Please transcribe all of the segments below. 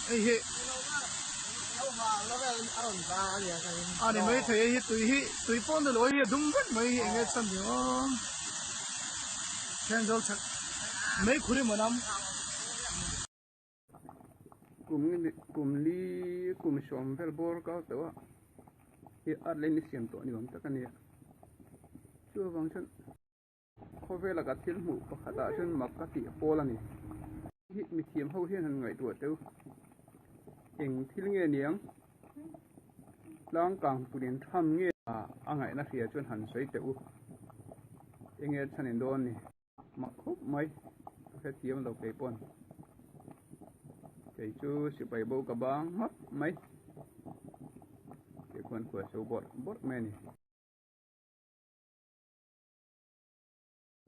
Hei hi a ni mai thei hei hi tui hi tui pawh ni lo hei hi a dum vek mai hi eng nge chhan ni aw Thenzawl chhak mei khur emaw nam. Kum kum li kum sawm vel bawr kal tawh a hi art leh ni siam tawh ni awm tak a ni a chuvang chuan. Khawvela ka thil hmuh pakhatah chuan mak ka tih pawl a ni. Hi mithiam ho hian han ngaihtuah teu. Eng thil nge niang? Tlangkang punin tham nge a ngaihna hria chuan han sawi teh u. Enge chhan in dawn ni? Mak khawp mai. Ka hrethiam lo kei pawn. Kei chu sipai bo ka bang hmap mai. Kei khuan khual so bawrh bawrh mai a ni.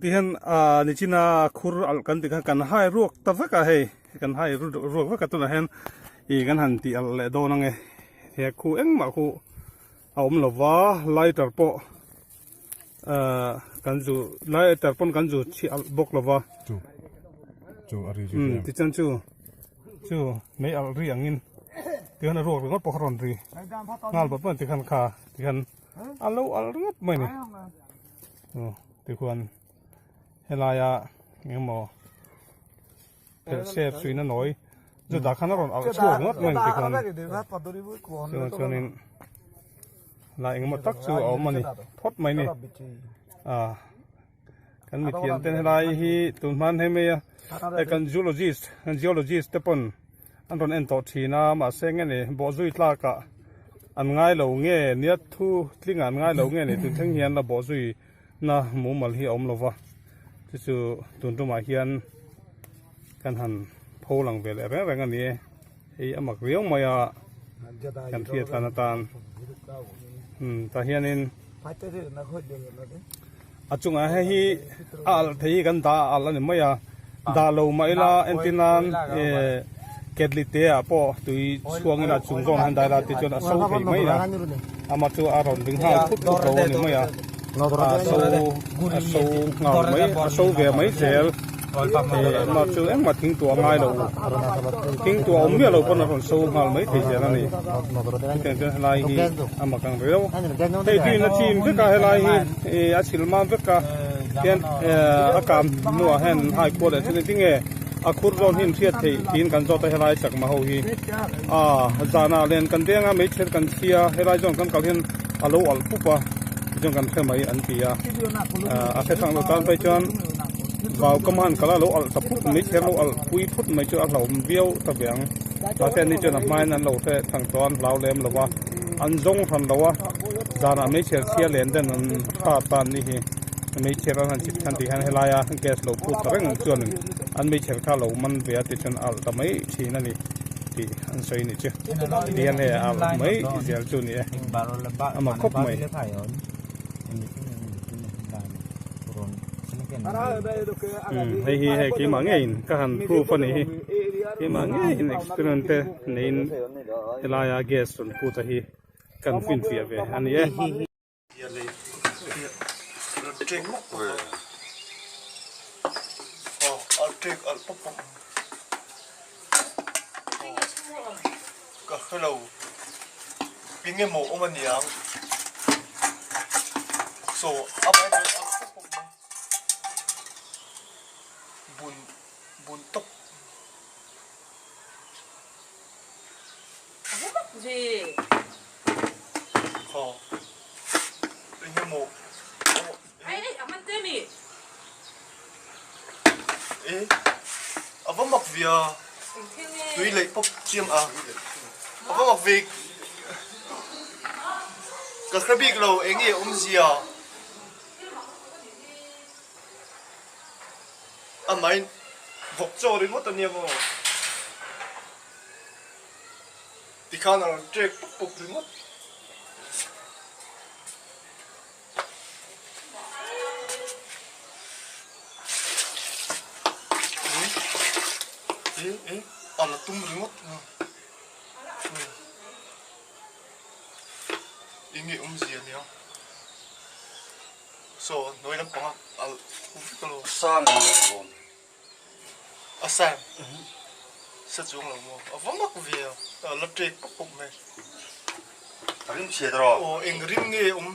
Tihian ah nichina khur alh kan tih khan kan hai ruak ta vek a hei kan hai ruak vek a tunah hian ih kan han tih alh leh dawn ange he khu engmah khu a awm lo va lighter pawh ah kan zu lighter pawn kan zu chhi alh bawk lo va umm tichuan chu chu mei alh ri angin tihian a ruak ringawt pawh kha rawn ri nghal pawp mai tikhan kha tikhan. A lo alh ringawt mai ni tikhuan helaia engemaw phelh sep suihna nawi chu dah khan a rawn alh chhuak ringawt mai ni tikhuan chuan chuanin lai engemaw tak chu a awm a ni phawt mai ni a kan mithiam ten helai hi tun hman hei mai a hei kan zoologist geologist te pawn an rawn en tawh thin a mahse nge ni bawhzui tlakah an ngai lo nge nia thu tling ah an ngai lo nge ni tun thleng hian la bawhzui na mumal hi a awm lo va chu chu tun tumah hian kan han pho lang ve leh reng reng a ni e hei a mak riau mai a kan hriat tan atan umm tah hianin. A chungah hei hi a alh thei hi kan dah a alh a ni mai a, dah lo mah ila entir nan eh ketli te ah pawh tui chhuang ila chung zawn han dai la ti chuan a so thei mai a, amah chu a rawn ring nghal thut thut lo a ni mai a, a so a so nghal mai a so ve mai zel eh amah chu engmah thing tuah a ngai lo thing tuah awm miah lo pawn a rawn so nghal mai thei zel a ni. Chutiang chuan helai hi a mak ang riau. Hei tuin a chim vek a helai hi ih a chhil mam vek a hian eh a kam hnuah hian an hai kual leh thil engtin nge a khur zawn hi an hriat theih tiin kan zawt a helai chakma ho hi a zanah len kan deng a meichher kan chhia helai zawn kan kal hian a lo alh pup a tichuan kan hre mai an ti a a hre hrang lo tan phei chuan vau kam han kal a lo alh ta phut meichher lo alh pui phut mai chu a hlauhawm viau ta ve ang. Mahse ni chuan a hmain an lo hre thang tawh a, an hlau lem lo a, an zawng hran lo a, zanah meichher chhia len den an hrat ta an ni hi, meichher an han chhit khan tih hian helaia gas lo phut ta reng chuan an meichher kha lo man ve a tichuan a alh ta mai thin a ni tih an sawi a nih chu, ti hian hei a alh mai zel chu a ni e, a mak khawp mai. Hei hi hei keimah ngeiin ka han proof a nih hi keimah ngeiin experiment te neiin helaia gas rawn put a hi kan finfiah ve a ni e. Ka hrelo eng emaw awm a niang so a mai chu a khawp khawp mai bun bun tawp. Kha eng emaw E a va mak ve a tui leh pawp chiang a a va mak ve ka hre bik lo eng nge awmzia a mai vawk chaw ringawt a nia maw tikhan a rawn trek pawp pawp ringawt. E e a la tum ringawt a enge awmzia nia saw hnuai lampanga alh vek alawm. Sang ang a awm. A sang. sa chuang lo maw? A va mak ve a, a la ṭek pawp pawp mai. A rim chhiat rawh. Aw eng rim nge awm?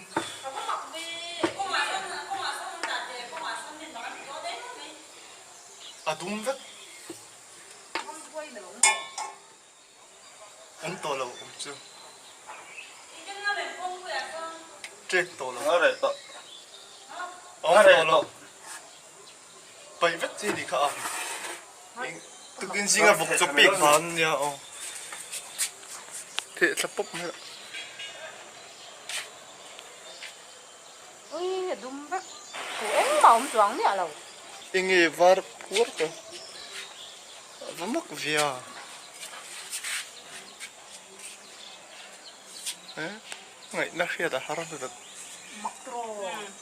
A dum vek. Awm tawh lo awm chu. Ṭek tawh lo. A reh tawh. Awm tawh lo. Paih vek chi ni kha a. Tukin zinga vawk chaw pek van nia aw. Theh thla pawp mai a. Ui a dum vek. Thu engmah awm chuang miah lo. Enge var phuar ka va mak ve a. Ngaihna hriat a har lutuk. Mak tawh.